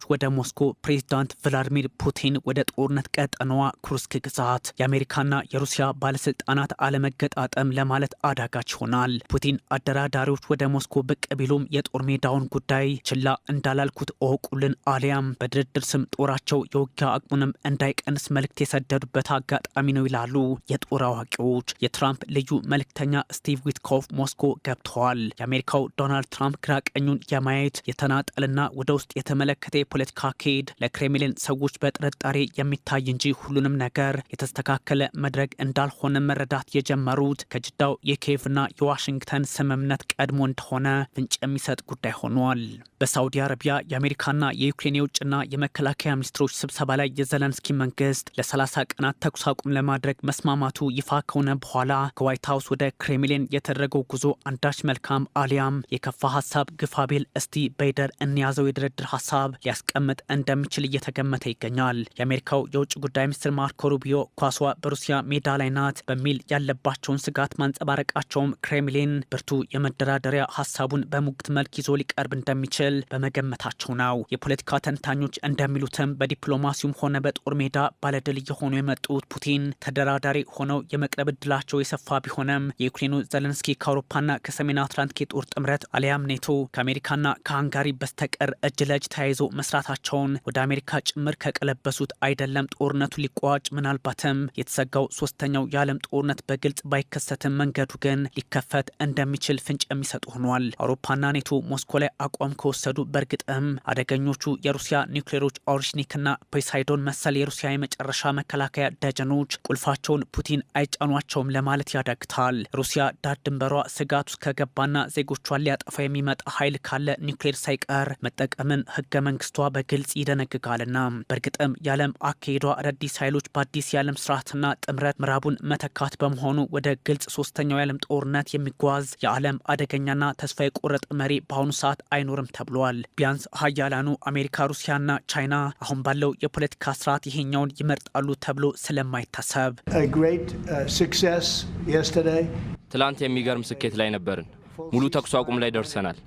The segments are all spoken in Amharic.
ወደ ሞስኮ፣ ፕሬዚዳንት ቭላዲሚር ፑቲን ወደ ጦርነት ቀጠናዋ ኩርስክ ግዛት። የአሜሪካና የሩሲያ ባለስልጣናት አለመገጣጠም ለማለት አዳጋች ይሆናል። ፑቲን አደራዳሪዎች ወደ ሞስኮ ብቅ ቢሉም የጦር ሜዳውን ጉዳይ ችላ እንዳላልኩት እወቁልን፣ አሊያም በድርድር ስም ጦራቸው የውጊያ አቅሙንም እንዳይቀንስ መልእክት የሰደዱበት አጋጣሚ ነው ይላሉ የጦር አዋቂዎች። የትራምፕ ልዩ መልእክተኛ ስቲቭ ዊትኮፍ ሞስኮ ገብተዋል። የአሜሪካው ዶናልድ ትራምፕ ግራ ቀኙን የማየት የተናጠልና ወደ ውስጥ የተመለከተ የፖለቲካ አካሄድ ለክሬምሊን ሰዎች በጥርጣሬ የሚታይ እንጂ ሁሉንም ነገር የተስተካከለ መድረክ እንዳልሆነ መረዳት የጀመሩት ከጅዳው የኪየቭና የዋሽንግተን ስምምነት ቀድሞ እንደሆነ ፍንጭ የሚሰጥ ጉዳይ ሆኗል። በሳውዲ አረቢያ የአሜሪካና የዩክሬን የውጭና የመከላከያ ሚኒስትሮች ስብሰባ ላይ የዘለንስኪ መንግስት ለ30 ቀናት ተኩስ አቁም ለማድረግ መስማማቱ ይፋ ከሆነ በኋላ ከዋይት ሀውስ ወደ ክሬምሊን የተደረገው ጉዞ አንዳች መልካም አሊያም የከፋ ሀሳብ ግፋቢል እስቲ በይደር እንያዘው የድርድር ሀሳብ ሊያስቀምጥ እንደሚችል እየተገመተ ይገኛል። የአሜሪካው የውጭ ጉዳይ ሚኒስትር ማርኮ ሩቢዮ ኳሷ በሩሲያ ሜዳ ላይ ናት በሚል ያለባቸውን ስጋት ማንጸባረቃቸውም ክሬምሊን ብርቱ የመደራደሪያ ሀሳቡን በሙግት መልክ ይዞ ሊቀርብ እንደሚችል በመገመታቸው ነው። የፖለቲካ ተንታኞች እንደሚሉትም በዲፕሎማሲውም ሆነ በጦር ሜዳ ባለድል እየሆኑ የመጡት ፑቲን ተደራዳሪ ሆነው የመቅረብ እድላቸው የሰፋ ቢሆንም፣ የዩክሬኑ ዘለንስኪ ከአውሮፓና ከሰሜን አትላንቲክ የጦር ጥምረት አሊያም ኔቶ፣ ከአሜሪካና ከሃንጋሪ በስተቀር እጅ ለእጅ ተያይዞ መስራታቸውን ወደ አሜሪካ ጭምር ከቀለበሱት አይደለም ጦርነቱ ሊቋጭ፣ ምናልባትም የተሰጋው ሶስተኛው የዓለም ጦርነት በግልጽ ባይከሰትም መንገዱ ግን ሊከፈት እንደሚችል ፍንጭ የሚሰጥ ሆኗል። አውሮፓና ኔቶ ሞስኮ ላይ አቋም ከወሰዱ በእርግጥም አደገኞቹ የሩሲያ ኒውክሌሮች ኦሬሽኒክና ፖሳይዶን መሰል የሩሲያ የመጨረሻ መከላከያ ደጀኖች ቁልፋቸውን ፑቲን አይጫኗቸውም ለማለት ያዳግታል። ሩሲያ ዳር ድንበሯ ስጋት ውስጥ ከገባና ዜጎቿን ሊያጠፋ የሚመጣ ኃይል ካለ ኒውክሌር ሳይቀር መጠቀምን ህገ መንግስቷ በግልጽ ይደነግጋልና። በእርግጥም የዓለም አካሄዷ አዳዲስ ኃይሎች በአዲስ የዓለም ስርዓትና ጥምረት ምዕራቡን መተካት በመሆኑ ወደ ግልጽ ሶስተኛው የዓለም ጦርነት የሚጓዝ የዓለም አደገኛና ተስፋ የቆረጠ መሪ በአሁኑ ሰዓት አይኖርም ተብሏል። ቢያንስ ሀያላኑ አሜሪካ፣ ሩሲያና ቻይና አሁን ባለው የፖለቲካ ስርዓት ይሄኛውን ይመርጣሉ ተብሎ ስለማይታሰብ። A great success yesterday. ትላንት የሚገርም ስኬት ላይ ነበርን። ሙሉ ተኩስ አቁም ላይ ደርሰናል።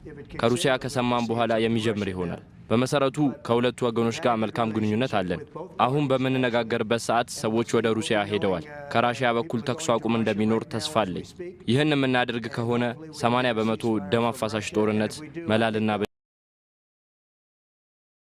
ከሩሲያ ከሰማን በኋላ የሚጀምር ይሆናል። በመሰረቱ ከሁለቱ ወገኖች ጋር መልካም ግንኙነት አለን። አሁን በምንነጋገርበት ሰዓት ሰዎች ወደ ሩሲያ ሄደዋል። ከራሽያ በኩል ተኩስ አቁም እንደሚኖር ተስፋ አለኝ። ይህን የምናደርግ ከሆነ 80% ደም አፋሳሽ ጦርነት መላ ልናበጅ